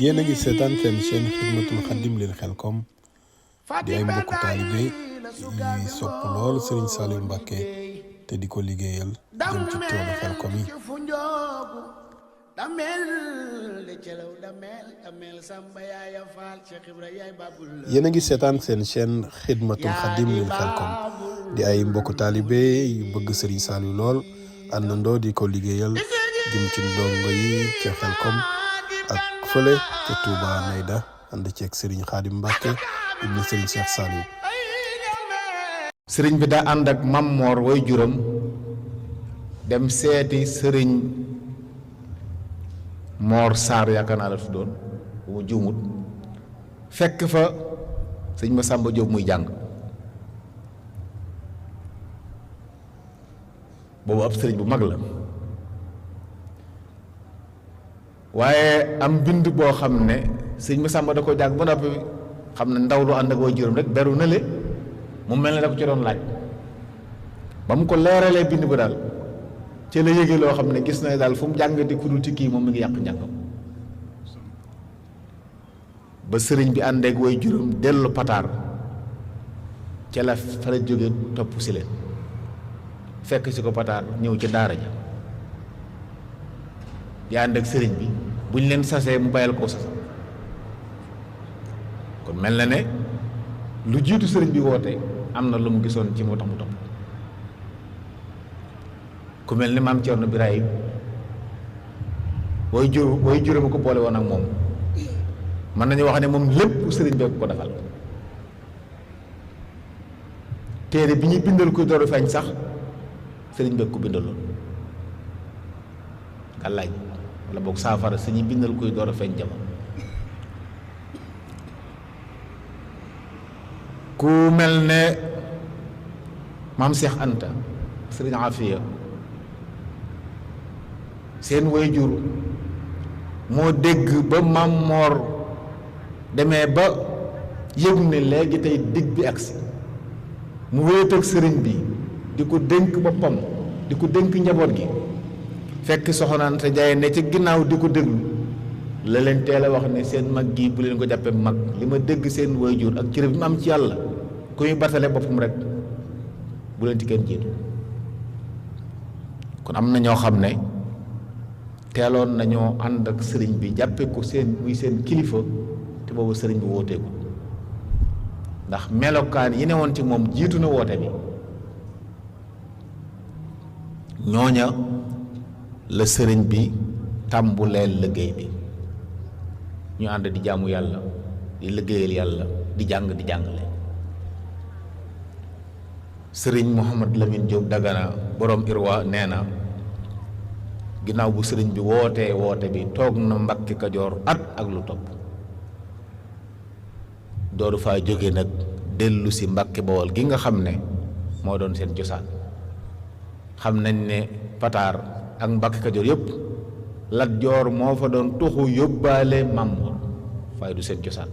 yéen a ngi seetaan seen chaîne Xidmatul Xadim lil Xelcom di ay mbokku taalibe yi sopp lool Serigne Saliou Mbacké te di ko liggéeyal jëm ci toolu Xelcom yi. yéen a ngi seetaan seen chaîne Xidmatul Xadim lil Xelcom di ay mbokku taalibe yu bëgg Serigne Saliou lool àndandoo di ko liggéeyal jëm ci ndongo yi ca Xelcom ak fële ca Touba Nayda ànd ceeg Serigne Khadim Mbacké ibn Serigne Cheikh Saliou. sëriñ bi daa ànd ak Mam Moor way juram dem seeti sëriñ Moor Saar yaakaar naa la tuddoon bu mu juumut fekk fa sëñ Masamba Jóob muy jàng boobu ab sëriñ bu mag la waaye am bind boo xam ne sëñ Masamba da ko jàng ba noppi xam ne ndaw lu ànd ak way juram rek beru na le mu mel ne da ko ci doon laaj ba mu ko leeralee bind ba daal ci la yéege loo xam ne gis na daal fu mu jàng di kudul ci kii moom mi ngi yàq njàngam ba sëriñ bi ànd ak way juram dellu pataar ca la fa la jóge topp si leen fekk si ko pataar ñëw ci daara ja di ànd ak sëriñ bi buñ leen sasee mu bàyyal koo sasa kon mel na ne lu jiitu sëriñ bi woote am na lu mu gisoon ci moo tax mu topp ku mel ni maam Cerno Birahim way juróom ko boole woon ak moom mën nañu wax ne moom lépp sëriñ bi ko defal téere bi ñuy bindal kuy dooru feeñ sax sëriñ bi ko bindaloon gàllaaj wala boog saafara si ñuy bindal kuy dooru feeñ jamono ku mel ne maam Cheikh Anta sëriñ Afiya seen waajur moo dégg ba Maam Moor demee ba yëg ne léegi tey digg bi agsi mu wéet ak sëriñ bi di ko dénk boppam di ko dénk njaboot gi fekk soxna Anta Njaay ne ci ginnaaw di ko déglu la leen teel a wax ne seen mag gi bu leen ko jàppee mag li ma dégg seen waajur ak cër bi mu am ci yàlla ku muy batale boppam rek bu leen ci kenn jiitu kon am na ñoo xam ne teeloon nañoo ànd ak sëriñ bi jàppe ko seen muy seen kilifa te boobu sëriñ bi wooteeku ndax melokaan yi ne woon ci moom jiitu na woote bi ñooña la sëriñ bi tàmbuleel liggéey bi ñu ànd di jaamu yàlla di liggéeyal yàlla di jàng di jàngale sëriñ Mouhamad Lamine Diop Dagana borom Irwa nee na ginnaaw bu sëriñ bi wootee woote bi toog na Mbàkke Kajoor at ak lu topp dooru faa jóge nag dellu si Mbàkke Bawol gi nga xam ne moo doon seen cosaan xam nañ ne Pataar ak Mbàkke Kajoor yëpp Lat Joor moo fa doon tuxu yóbbaale Maam Moor waaye du seen cosaan